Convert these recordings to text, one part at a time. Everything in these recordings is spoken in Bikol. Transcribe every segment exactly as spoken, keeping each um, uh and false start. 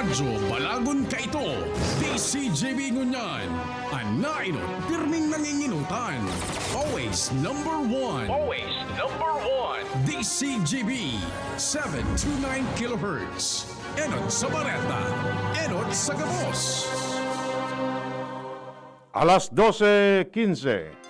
Radyo Balagon kaito, D C G B ngunyan, an nainot pirming nanginginutan. Always number one. Always number one. D C G B, seven two nine kilohertz. Enot sa bareta, enot sa gabos. Alas dose quince.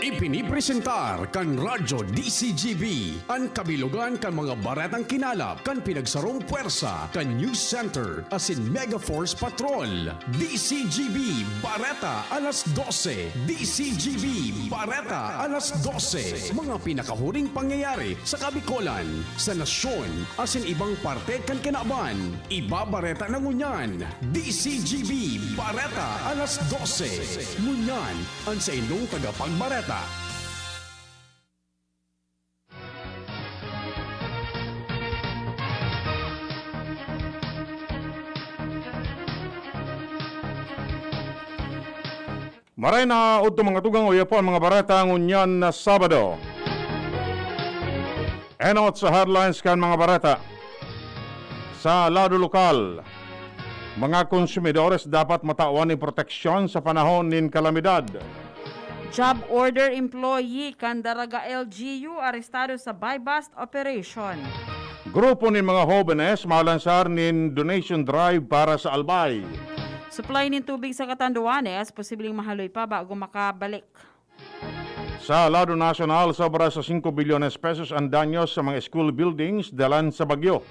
Ipinipresentar kan Radyo D C G B an kabilogan kan mga baretang kinalap kan pinagsarong pwersa kan News Center asin Mega Force Patrol. D C G B Bareta alas dose. D C G B Bareta alas dose. Mga pinakahuring pangyayari sa Kabikolan, sa nasyon, asin ibang parte kan kinaban. Ibabareta na ngunyan, D C G B Bareta alas dose. Ngunyan, an saindong tagapagbareta. Maray na udto, mga tugang, uya po ang mga bareta ngunyan na Sabado. Enot sa headlines kan mga bareta. Sa lado lokal, mga konsumidores dapat matawan nin proteksyon sa panahon nin kalamidad. Job order employee kan Daraga L G U arestado sa buy-bust operation. Grupo nin mga hobenes malansar nin donation drive para sa Albay. Supply nin tubig sa Catanduanes posibleng mahaloy pa bago makabalik. Sa lado nasyonal, sobra sa singko bilyones pesos an danyos sa mga school buildings dalan sa bagyo.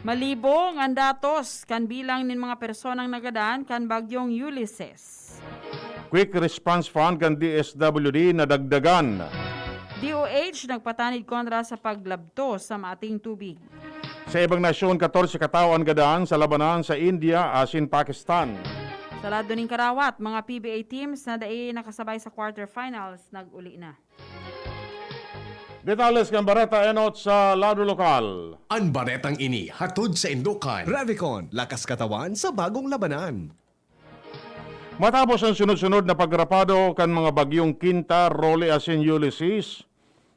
Malibong an datos kan bilang nin mga personang nagadan kan Bagyong Ulysses. Quick Response Fund kan D S W D nadagdagan. D O H nagpatanid kontra sa paglabto sa mating tubig. Sa ibang nasyon, katorse katawo an gadan sa labanan sa India asin Pakistan. Sa lado nin karawat, mga P B A teams na dai nakasabay sa quarterfinals nag-uli na. Detalles kan bareta enot sa lado lokal. An baretang ini hatod saindo kan Revicon, lakas katawan sa bagong labanan. Matapos ang sunod-sunod na pagrapado kan mga bagyong Quinta, Rolly asin Ulysses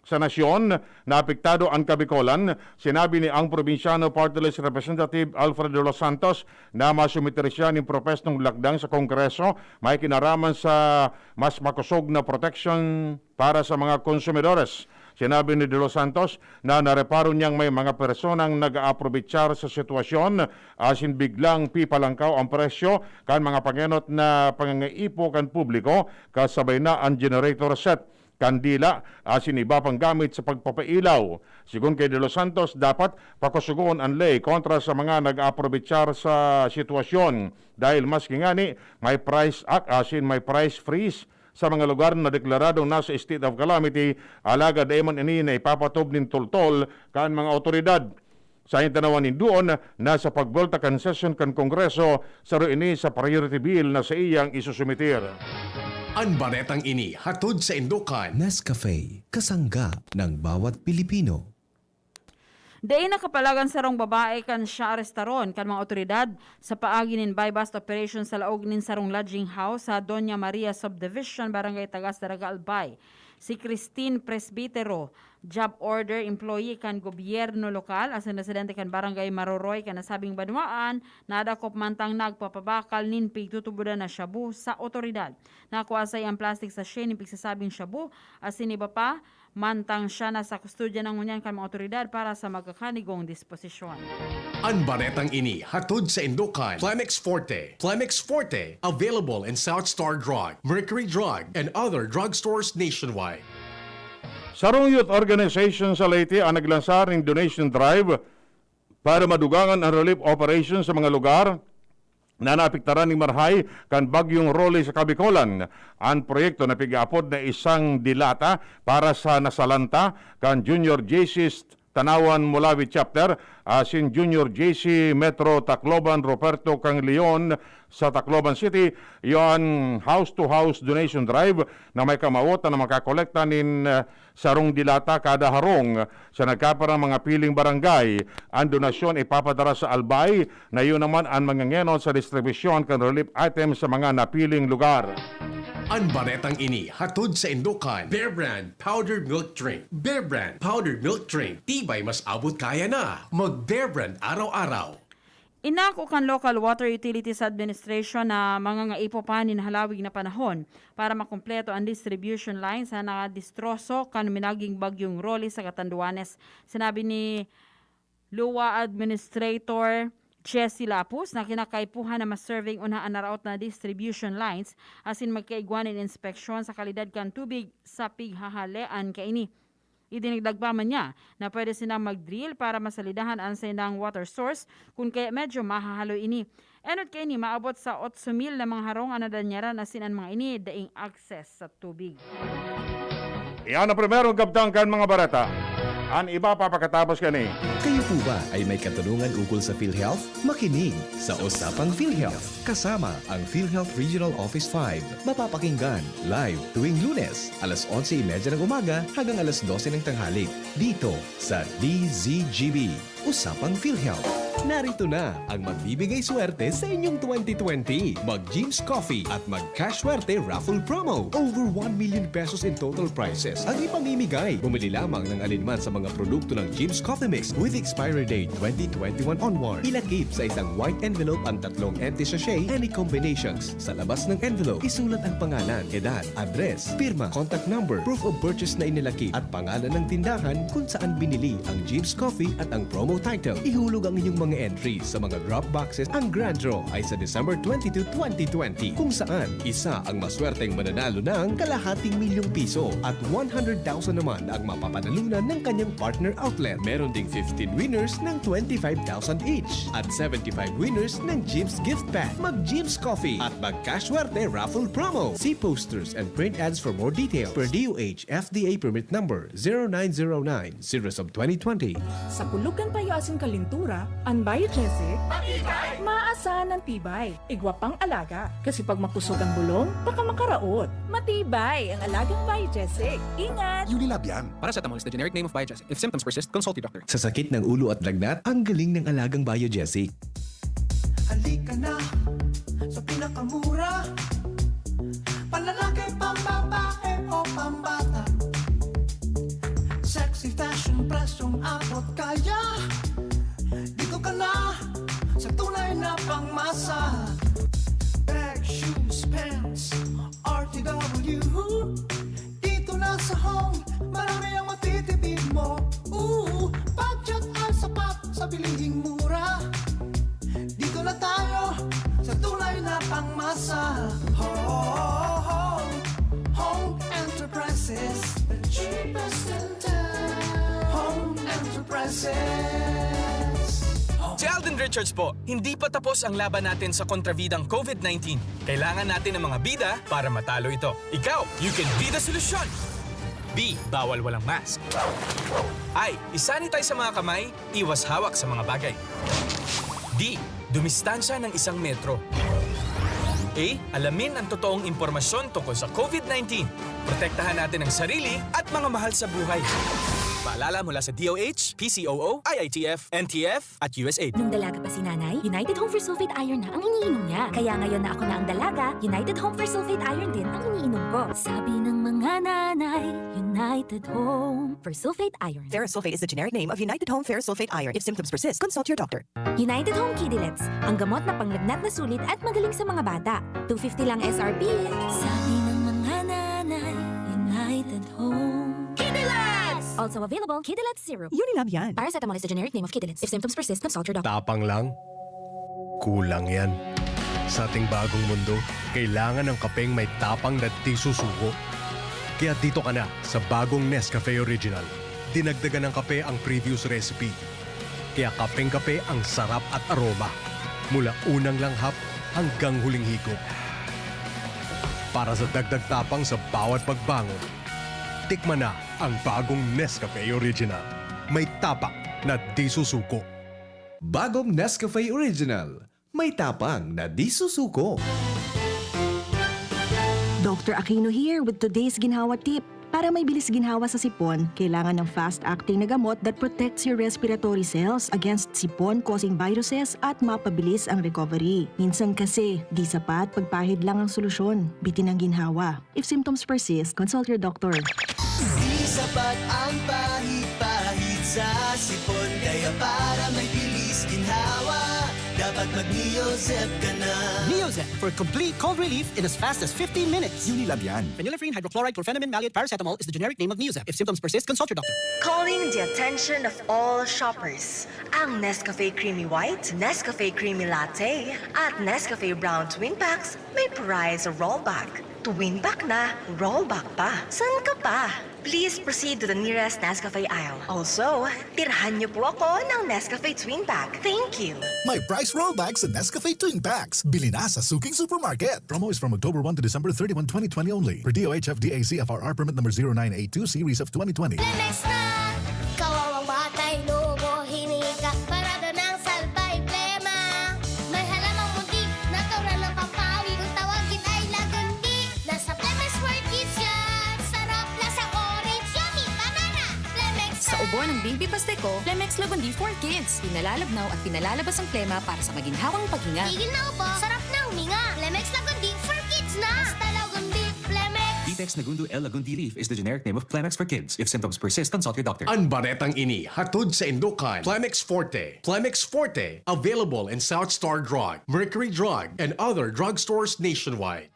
sa nasyon, naapektado an Kabikolan, sinabi ni ang Probinsyano Party List Representative Alfred De Los Santos na masumiter siya nin propwestong lakdang sa Kongreso may kinaraman sa mas makosog na proteksyon para sa mga konsumidores. Sinabi ni De Los Santos na nareparo niyang may mga personang nag-aaprobichar sa sitwasyon asin biglang pipalangkaw ang presyo kan mga pangenot na pangangaipo kan publiko, kasabay na an generator set, kandila asin iba pang gamit sa pagpapailaw. Sigon kay De Los Santos, dapat pakusugon an ley kontra sa mga nag-aaprobichar sa sitwasyon, dahil maski ngani may price act asin may price freeze sa mga lugar na deklaradong nasa state of calamity, alagad dai man ini naipapatob nin toltol kan mga awtoridad. Sa tanawan nin duon, nasa pagbolta kan sesyon kan Kongreso, saro ini sa priority bill na saiyang isusumiter. An baretang ini hatod saindo kan Nescafe, kasangga ng bawat Pilipino. Dai nakapalag an sarong babae kan siya arestaron kan mga awtoridad sa paagi nin buy-bust operation sa laog nin sarong lodging house sa Doña Maria Subdivision, Barangay Tagas, Daraga, Albay. Si Christine Presbitero, job order employee kan gobyerno lokal, asin residente kan Barangay Maroroy kan nasabing banwaan, nadakop mantang nagpapabakal nin pigtutubodan na shabu sa awtoridad. Nakua sa iyang plastic sachet nin pigsasabing shabu, asin iba pa, mantang siya nasa kustodya na ngunyan kan mga awtoridad para sa magkakanigong disposisyon. An baretang ini hatod saindo kan Plemex Forte. Plemex Forte, available in South Star Drug, Mercury Drug, and other drugstores nationwide. Sarong youth organization sa Leyte an naglansar nin donation drive para madugangan an relief operation sa mga lugar na naapektaran nin marahay kan Bagyong Rolly sa Kabikolan. An proyekto na pig-aapod na Isang Dilata para sa Nasalanta kan Junior J C Tanawan Mulawi Chapter asin Junior J C Metro Tacloban Ruperto Kang Leon sa Tacloban City, iyo an house-to-house donation drive na may kamawot na makakolekta nin, ah, sarong dilata kada harong. Sa nagkaparang mga piling barangay, an donasyon ipapadara sa Albay, na iyo naman an mangangenot sa distribusyon kan relief items sa mga napiling lugar. An baretang ini hatod saindo kan Bear Brand Powdered Milk Drink. Bear Brand Powdered Milk Drink, tibay mas abot kaya na. Mag Bear Brand araw-araw. Inako kan Local Water Utilities Administration na mangangaipo pa nin halawig na panahon para makumpleto an distribution lines na nadistroso kan minaging Bagyong Rolly sa Catanduanes. Sinabi ni LOWA Administrator Jessie Lapus na kinakaipuhan na ma-survey unha an naraot na distribution lines asin magkaigwa nin inspeksyon sa kalidad kan tubig sa pighahalean kaini. Idinagdag pa man niya na pwede sinang mag-drill para masalidahan an saindang water source kun kaya medyo mahahaloy ini. Enot kaini, maabot sa otso mil na mga harong an nadanyaran asin an mga ini daing access sa tubig. Iyan ang primerong kabtang kan mga bareta. An iba papakatapos kani. Kayo po ba ay may katanungan ukol sa PhilHealth? Makinig sa Usapang PhilHealth kasama ang PhilHealth Regional Office five. Mapapakinggan live tuwing Lunes, alas onse y media ng umaga hanggang alas dose ng tanghali, dito sa D Z G B. Usapang PhilHealth. Narito na ang magbibigay swerte sa inyong twenty twenty. Mag Jim's Coffee at mag Cash Swerte Raffle Promo. Over one million pesos in total prizes ang ipamimigay. Bumili lamang ng alinman sa mga produkto ng Jim's Coffee Mix with expiry date twenty twenty-one onward. Ilakip sa isang white envelope ang tatlong empty sachet, any combinations. Sa labas ng envelope, isulat ang pangalan, edad, address, pirma, contact number, proof of purchase na inilakip, at pangalan ng tindahan kung saan binili ang Jim's Coffee at ang promo title. Ihulog ang inyong mga entry sa mga drop boxes. Ang grand draw ay sa December twenty-two, twenty twenty, kung saan isa ang maswerteng mananalo ng kalahating milyong piso at one hundred thousand naman ang mapapanalunan ng kanyang partner outlet. Meron ding fifteen winners ng twenty-five thousand each at seventy-five winners ng Jim's Gift Pack. Mag Jim's Coffee at mag Cash Swerte Raffle Promo. See posters and print ads for more details. Per D O H F D A permit number zero nine zero nine, series of twenty twenty. Sa kulog kan payo asin kalintura, an Biogesic, matibay, maasan an tibay. Igwa pang alaga, kasi pag makusog ang bulong, baka makaraot. Matibay ang alagang Biogesic. Ingat! Unilab yan. Paracetamol is the generic name of Biogesic. If symptoms persist, consult your doctor. Sa sakit ng ulo at lagnat, ang galing ng alagang Biogesic. Halika na sa pinakamura. Panlalaki, pambabae o pambata. Sexy fashion, presyong abot kaya. Dito ka na sa tunay na pangmasa. Bag, shoes, pants, R T W. Dito na sa Home, marami ang matitipid mo. Ooh, budget ang sapat sa bilihing mura. Dito na tayo sa tunay na pangmasa. Home, Home Enterprises, the cheapest in town. Home Enterprises. Si Alden Richards po. Hindi pa tapos ang laban natin sa kontrabidang COVID nineteen. Kailangan natin ng mga bida para matalo ito. Ikaw, you can be the solution! B, bawal walang mask. I, isanitize sa mga kamay, iwas hawak sa mga bagay. D, dumistansya ng isang metro. A, alamin ang totoong impormasyon tungkol sa COVID nineteen. Protektahan natin ang sarili at mga mahal sa buhay. Paalala mula sa D O H, P C O O, I I T F, N T F, at U S A I D. Nung dalaga pa si nanay, United Home Fersulfate Iron na ang iniinom niya. Kaya ngayon na ako na ang dalaga, United Home Fersulfate Iron din ang iniinom ko. Sabi ng mga nanay, United Home Fersulfate Iron. Ferrosulfate is the generic name of United Home Ferrosulfate Iron. If symptoms persist, consult your doctor. United Home Kidilets, ang gamot na panglagnat na sulit at magaling sa mga bata. Two fifty lang S R P. Sabi ng mga nanay, United Home Kidilets! Also available, Kidilets Syrup. Unilab yan. Paracetamol is the generic name of Kidilets. If symptoms persist, consult your doctor. Tapang lang, kulang yan. Sa ating bagong mundo, kailangan ng kapeng may tapang na di susuko. Kaya dito ka na sa bagong Nescafe Original. Dinagdagan ng kape ang previous recipe. Kaya kapeng-kape ang sarap at aroma, mula unang langhap hanggang huling higop. Para sa dagdag tapang sa bawat pagbangon, tikman na ang bagong Nescafe Original. May tapang na di susuko. Bagong Nescafe Original. May tapang na di susuko. Doctor Aquino here with today's ginhawa tip. Para may bilis ginhawa sa sipon, kailangan ng fast-acting na gamot that protects your respiratory cells against sipon-causing viruses at mapabilis ang recovery. Minsan kasi, di sapat pagpahid lang ang solusyon. Bitin ang ginhawa. If symptoms persist, consult your doctor. Di sapat ang pahid-pahid sa sipon, kaya para may bilis ginhawa, dapat Pag mag-Neozep ka na. Neozep for complete cold relief in as fast as fifteen minutes. Unilab yan. Phenylephrine, hydrochloride, chlorphenamine, maleate, paracetamol is the generic name of Neozep. If symptoms persist, consult your doctor. Calling the attention of all shoppers. Ang Nescafe Creamy White, Nescafe Creamy Latte, at Nescafe Brown Twin Packs may price rollback. Twin pack na, rollback pa. San ka pa? Please proceed to the nearest Nescafe aisle. Also, tirhan niyo po ako ng Nescafe Twin Pack. Thank you! May price rollback sa Nescafe Twin Packs. Bili na sa suking supermarket. Promo is from October one to December thirty-one, twenty twenty only. Per D O H F D A C F R R permit number zero nine eight two series of twenty twenty. Plemex na! Kawawang batay, lobo, hinika, parada ng salbay, plema. May halamang muntik, natural na pampawi. Kung tawagin ay lagundi, nasa Plemex for Kids yan. Sarap, lasang orange, yummy, banana. Plemex Sa ubo ng baby pasteco, Plemex Lagundi for Kids. Pinalalabnaw at pinalalabas ang plema para sa maginhawang paghinga. Tigil na ubo, sarap na huminga. Plemex Lagundi for Kids na. Basta Lagundi, Plemex. Vitex Nagundo L Lagundi Leaf is the generic name of Plemex for Kids. If symptoms persist, consult your doctor. An baretang ini hatod saindo kan Plemex Forte. Plemex Forte, available in South Star Drug, Mercury Drug, and other drugstores nationwide.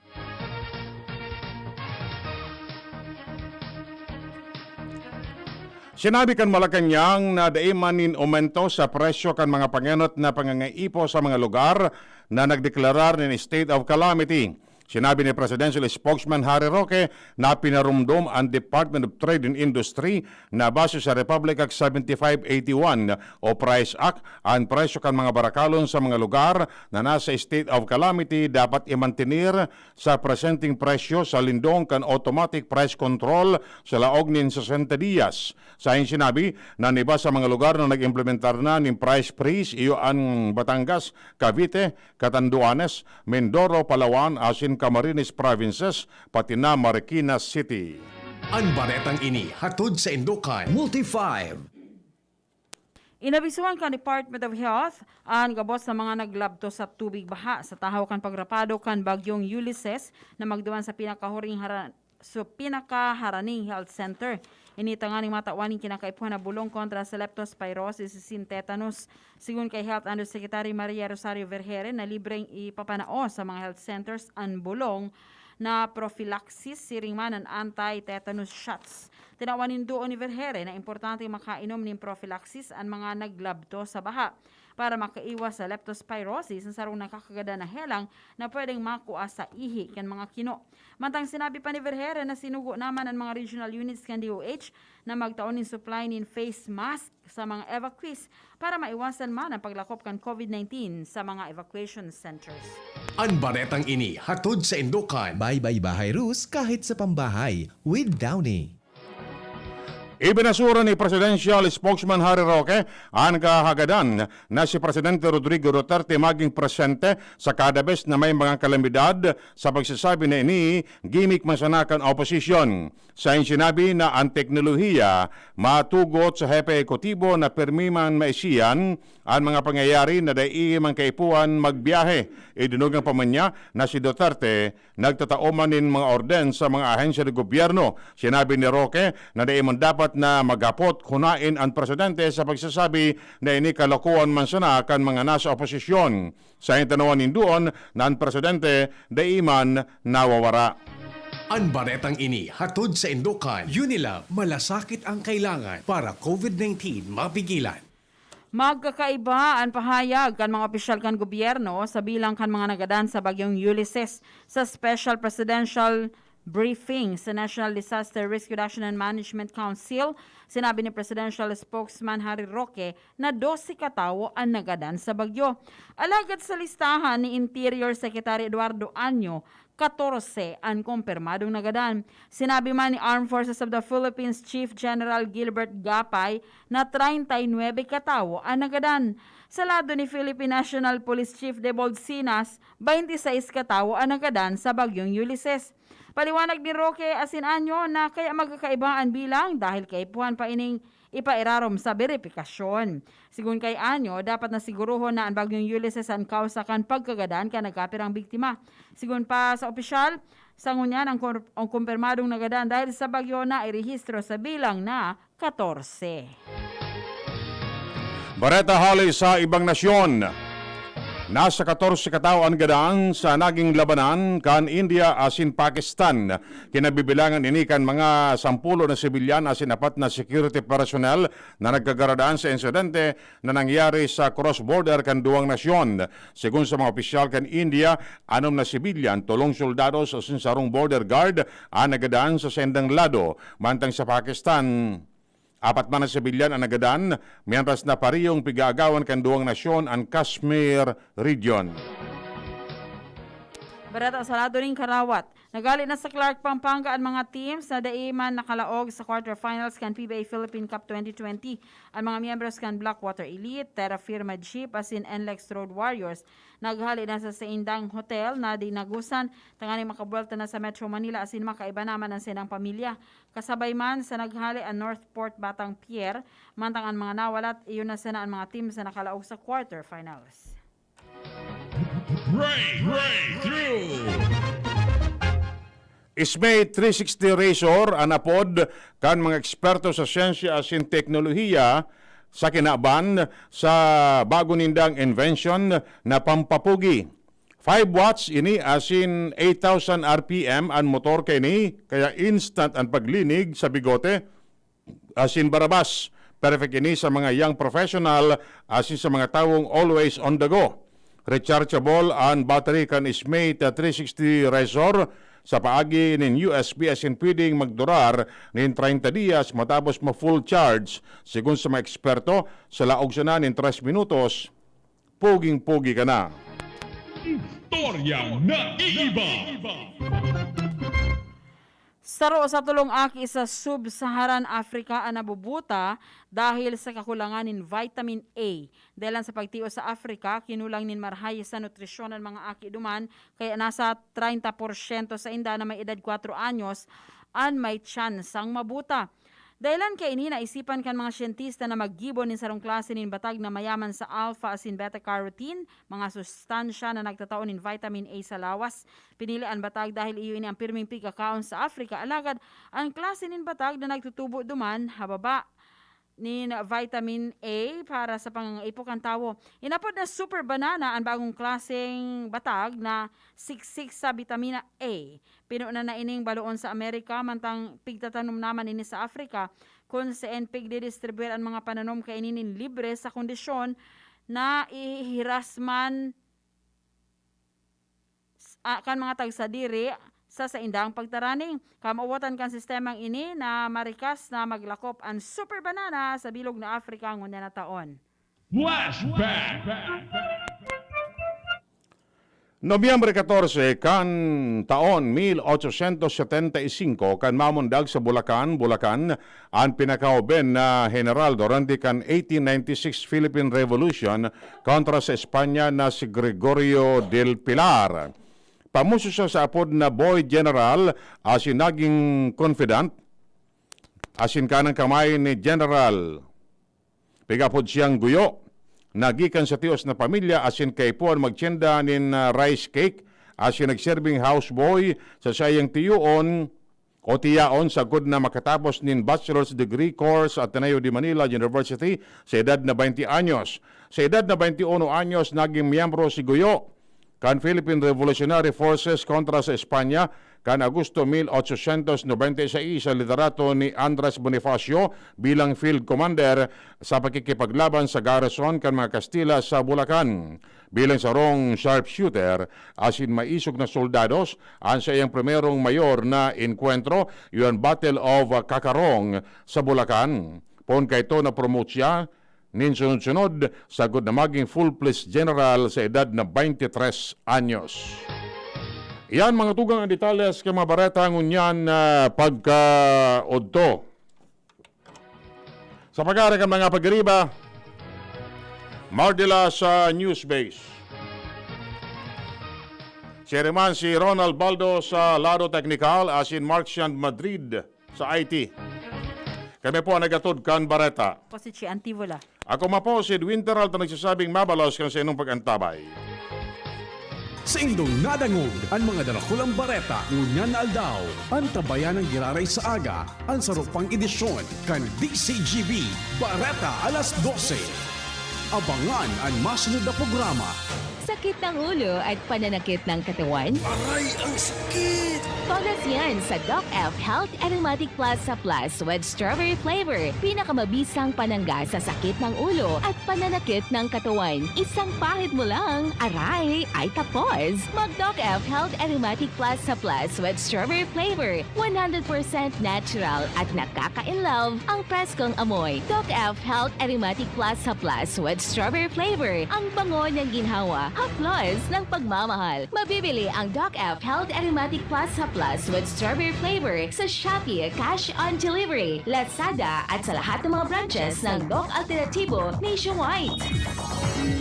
Sinabi kan Malacañang na dai man nin omento sa presyo kan mga pangenot na pangangaipo sa mga lugar na nagdeklarar nin state of calamity. Sinabi ni Presidential Spokesman Harry Roque na pinarumdom an Department of Trade and Industry na base sa Republic Act seventy-five eighty-one o Price Act, an presyo kan mga barakalon sa mga lugar na nasa state of calamity dapat imantenir sa presenteng presyo sa lindong kan automatic price control sa laog nin sesenta diyas. Sain sinabi na an iba sa mga lugar na nag-implementar na nin price freeze iyo an Batangas, Cavite, Catanduanes, Mindoro, Palawan asin Camarines Provinces, pati na Marikina City. An baretang ini hatod saindo kan Multi five. Inabisuhan kan Department of Health an gabos na mga naglabto sa tubig baha sa tahaw kan pagrapado kan Bagyong Ulysses na magduman sa pinakahuring hara-, sa pinakaharaning health center. Ini tanganing matawan nin kinakaipuhan na bulong kontra sa leptospirosis asin tetanus. Sigon kay Health Undersecretary Maria Rosario Vergeire na libreng ipapanao sa mga health centers an bulong na prophylaxis siring man an anti-tetanus shots. Tinawan nin duo ni Vergeire na importante makainom nin prophylaxis an mga naglabto sa baha para makaiwas sa leptospirosis, na sarong nakakagadan na helang na pwedeng makua sa ihi kan mga kino. Mantang sinabi pa ni Vergeire na sinugo naman an mga regional units kan D O H na magtao nin supply nin face mask sa mga evacuees para maiwasan man an paglakop kan COVID nineteen sa mga evacuation centers. An baretang ini hatod saindo kan Baybay Bahay Rus kahit sa pambahay with Downy. Ibinasura ni Presidential Spokesman Harry Roque an kahagadan na si Presidente Rodrigo Duterte maging presente sa kada bes na may mga kalamidad, sa pagsasabi na ini gimmick man sana kan oposisyon. Sain sinabi na an teknolohiya matugot sa hepe ehekutibo na pirmi man maisiyan an mga pangyayari na dai man kaipuhan magbiyahe. Idinungan pa man niya na si Duterte nagtatao man nin mga orden sa mga ahensya ng gobyerno. Sinabi ni Roque na dai man dapat na maghapot kunain an presidente sa pagsasabi na ini kalokohan man sana kan mga nasa oposisyon. Sa tanawan nin duon na an presidente dai man nawawara. An baretang ini hatod saindo kan Unilab, malasakit ang kailangan para COVID nineteen mapigilan. Magkakaiba an pahayag kan mga opisyal kan gobyerno sa bilang kan mga nagadan sa Bagyong Ulysses. Sa special presidential briefing sa National Disaster Risk Reduction and Management Council, sinabi ni Presidential Spokesman Harry Roque na dose ka tawo an nagadan sa bagyo. Alagad sa listahan ni Interior Secretary Eduardo Año, katorse an kumpirmadong nagadan. Sinabi man ni Armed Forces of the Philippines Chief General Gilbert Gapay na treinta y nuebe ka tawo an nagadan. Sa lado ni Philippine National Police Chief Debold Sinas, baynte sais ka tawo an nagadan sa Bagyong Ulysses. Paliwanag ni Roque asin Año na kaya magkakaiba an bilang dahil kaipuhan pa ining ipairarom sa beripikasyon. Sigon kay Año, dapat na sigurohon na an Bagyong Ulysses an kawsa kan pagkagadan kan nagkapirang biktima. Sigon pa sa opisyal, sa ngunyan ang, kor- ang kumpirmadong nagadan dahil sa bagyo na irehistro sa bilang na katorse. Bareta hali sa ibang nasyon. Nasa katorse katawo an gadan sa naging labanan kan India asin Pakistan. Kinabibilangan ini kan mga sampulo na sibilyan asin apat na security personnel na nagkagaradan sa insidente na nangyari sa cross-border kan duwang nasyon. Segun sa mga opisyal kan India, anom na sibilyan, tolong soldados asin sarong border guard an nagadan sa saindang lado. Mantang sa Pakistan, apat man na sibilyan an nagadan, mientras na parehong pig-aagawan kan duwang nasyon an Kashmir region. Bareta sa lado nin karawat. Naghale na sa Clark, Pampanga an mga teams na dai man nakalaog sa quarterfinals kan P B A Philippine Cup twenty twenty. An mga miyembros kan Blackwater Elite, Terra Firma Jeep asin N L E X Road Warriors naghale na sa saindang hotel na dinagusan tanganing makabuwelta na sa Metro Manila asin makaiba naman an saindang pamilya. Kasabay man sa naghale an Northport Batang Pier, mantang an mga nawalat, iyon na sana an mga teams na nakalaog sa quarterfinals. Break, breakthrough. Ismay three sixty Razor an apod kan mga eksperto sa siyensya asin teknolohiya sa kinaban sa bago nindang invention na pampapugi. Five watts ini asin eight thousand R P M an motor kaini, kaya instant an paglinig sa bigote asin barabas. Perfect ini sa mga young professional asin sa mga tawong always on the go. Rechargeable an battery kan Smate three sixty Razor sa paagi nin U S B asin pwedeng magdurar nin treinta dias matapos ma-full charge. Segun sa mga eksperto, sa laog sana nin tres minutos, puging-pugi ka na. Istoryang naiiba. Saro sa tolong aki sa Sub-Saharan Africa an nabubuta dahil sa kakulangan nin vitamin A. Dahelan sa pagtios sa Africa, kinulang nin marhay sa nutrisyon an mga aki duman, kaya nasa treinta porsyento sainda na may edad kwatro anyos an may tsansang mabuta. Dahelan kaini, naisipan kan mga siyentista na maggibo nin sarong klase nin batag na mayaman sa alpha asin beta-carotene, mga sustansya na nagtatao nin vitamin A sa lawas. Pinili an batag dahil iyo ini an pirming pigkakaon sa Africa, alagad an klase nin batag na nagtutubo duman hababa nin vitamin A para sa pangangaipo kan tawo. Inapod na Super Banana an bagong klaseng batag na siksik sa bitamina A. Pinuna na ining baloon sa Amerika, mantang pigtatanom naman ini sa Africa, kun saen pigdidistribuir an mga pananom kaini nin libre sa kondisyon na ihihiras man s-, ah, kan mga tagsadiri sa saindang pagtaraning. Kamawatan kan sistemang ini na marikas na maglakop an Super Banana sa bilog na Africa ngunyan na taon. Flashback! Nobyembre katorse kan taon mil ochocientos setenta y cinco, kan mamundag sa Bulacan, Bulacan, an pinakahoben na heneral durante kan eighteen ninety-six Philippine Revolution kontra sa Espanya na si Gregorio del Pilar. Pamuso siya sa apod na Boy General, asin naging confidant, asin kanang kamay ni General. Pigapod siyang Guyo, na gikan sa tios na pamilya asin kaipuhan magtinda nin, ah, rice cake, asin nagserbing houseboy sa saiyang tiyoon o tiyaon sagkod na makatapos nin bachelor's degree course sa Ateneo de Manila University sa edad na baynte anyos. Sa edad na baynte uno anyos, naging miyembro si Guyo kan Philippine Revolutionary Forces kontra sa Espanya. Kan Agosto mil ochocientos nobenta y seis, sa liderato ni Andres Bonifacio bilang Field Commander sa pakikipaglaban sa garrison kan mga Kastila sa Bulacan. Bilang sarong sharpshooter asin maisog na soldados, an saiyang primerong mayor na engkwentro, iyo an Battle of Kakarong sa Bulacan. Poon kaito, na-promote siya nin sunod-sunod, sagkod na magin full-fledged general sa edad na baynte tres anyos. Iyan, mga tugang, an detalye sa mga bareta ngunyan na pagkaodto. Sa pag-aari kan mga pag-iriba, Mardila sa Newsbase. Siya man si Ronald Baldo sa lado teknikal, asin Mark Sian Madrid sa I T. Kami po ang nagatod kan bareta. Ako si Chi Antivola. Ako man po si Edwin Peralta, nagsasabing mabalos kan sa inyong pag-antabay. Saindong nadangog an mga darakulang bareta ngunyan na aldaw. Antabayan an giraray sa aga an saro pang edisyon kan D C G B Bareta Alas Dose. Abangan an masunod na programa. Sakit ng ulo at pananakit ng katawan? Aray, ang sakit! Todas yan sa Doc F Health Aromatic Plus sa Plus with Strawberry Flavor. Pinakamabisang panangga sa sakit ng ulo at pananakit ng katawan. Isang pahid mo lang, aray, ay tapos. Mag Doc F Health Aromatic Plus sa Plus with Strawberry Flavor. One hundred percent natural at nakaka-inlove ang preskong amoy. Doc F Health Aromatic Plus sa Plus with Strawberry Flavor. Ang bango ng ginhawa, haplos ng pagmamahal. Mabibili ang Doc F Health Aromatic Plus Haplas with Strawberry Flavor sa Shopee, Cash on Delivery, Lazada at sa lahat ng mga branches ng Doc Alternatibo nationwide.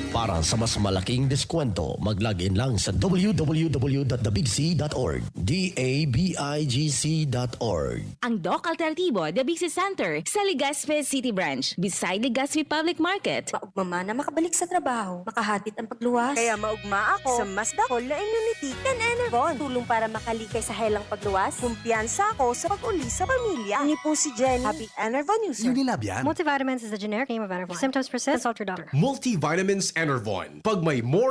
Para sa mas malaking deskwento, mag-log in lang sa w w w dot the big c dot org. D A B I G C dot org. Ang Doc Alternatibo, The Big C Center, sa Legazpi City Branch, beside Legazpi Public Market. Maugma man na makabalik sa trabaho, makahatid ang pagluwas. Kaya maugma ako sa mas dakol na immunity kan Enervon. Tulong para makalikay sa helang pagluwas. Kumpiyansa ako sa pag-uli sa pamilya. Ini po si Jenny, Happy Enervon user. Unilab yan. Multivitamins is a generic name of Enervon. If symptoms persist, consult your doctor. Multivitamins Enervon. Pag may more